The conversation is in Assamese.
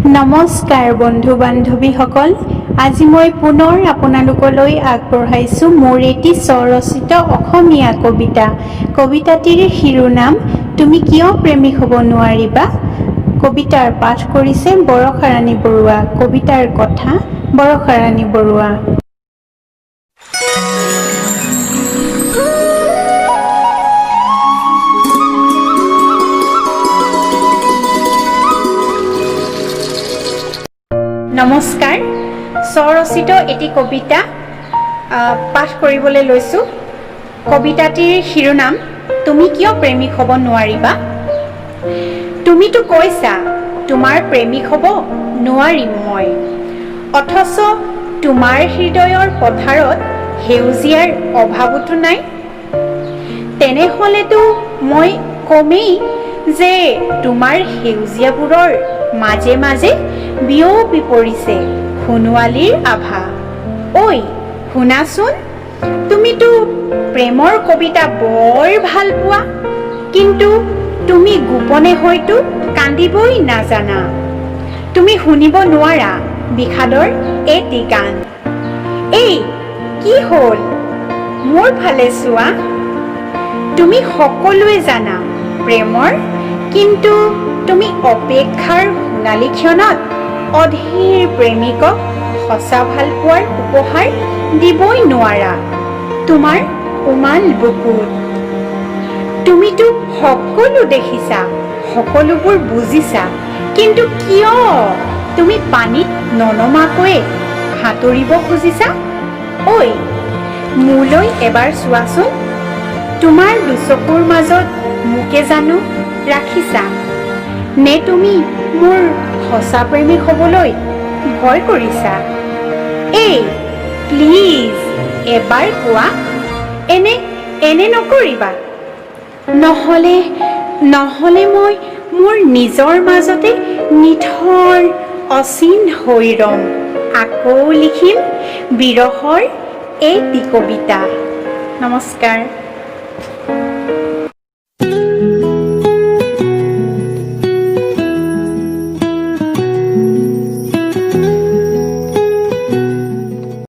নমস্কাৰ বন্ধু বান্ধৱীসকল, আজি মই পুনৰ আপোনালোকলৈ আগবঢ়াইছোঁ মোৰ এটি স্বৰচিত অসমীয়া কবিতা। কবিতাটিৰ শিৰোনাম তুমি কিয় প্ৰেমিক হ'ব নোৱাৰিবা। কবিতাৰ পাঠ কৰিছে বৰষাৰাণী বৰুৱা। কবিতাৰ কথা বৰষাৰাণী বৰুৱা। নমস্কাৰ, স্বৰচিত এটি কবিতা পাঠ কৰিবলৈ লৈছোঁ। কবিতাটিৰ শিৰোনাম তুমি কিয় প্ৰেমিক হ'ব নোৱাৰিবা। তুমিতো কৈছা তোমাৰ প্ৰেমিক হ'ব নোৱাৰিম মই, অথচ তোমাৰ হৃদয়ৰ পথাৰত সেউজীয়াৰ অভাৱতো নাই। তেনেহ'লেতো মই কমেই যে তোমাৰ সেউজীয়াবোৰৰ মাজে মাজে বিয়পি পৰিছে সোণোৱালীৰ আভা। ঐ শুনাচোন, তুমিতো প্ৰেমৰ কবিতা বৰ ভাল পোৱা, কিন্তু তুমি গোপনে হয়তো কান্দিবই নাজানা। তুমি শুনিব নোৱাৰা বিষাদৰ এটি গান। এই কি হ'ল, মোৰ ফালে চোৱা। তুমি সকলোৱে জানা প্ৰেমৰ, কিন্তু তুমি অপেক্ষাৰ সোণালী ক্ষণত অধীৰ প্ৰেমিকক সঁচা ভালপোৱাৰ উপহাৰ দিবই নোৱাৰা তোমাৰ উমাল বুকুত। তুমিতো সকলো দেখিছা, সকলোবোৰ বুজিছা, কিন্তু কিয় তুমি পানীত ননমাকৈয়ে সাঁতুৰিব খুজিছা? ঐ মোলৈ এবাৰ চোৱাচোন, তোমাৰ দুচকুৰ মাজত মোকে জানো ৰাখিছা, নে তুমি মোৰ সঁচা প্ৰেমিক হ'বলৈ ভয় কৰিছা? এই প্লিজ এবাৰ কোৱা, এনে এনে নকৰিবা, নহ'লে নহ'লে মই মোৰ নিজৰ মাজতে নিথৰ অচিন হৈ ৰ'ম। আকৌ লিখিম বিৰহৰ এটি কবিতা। নমস্কাৰ।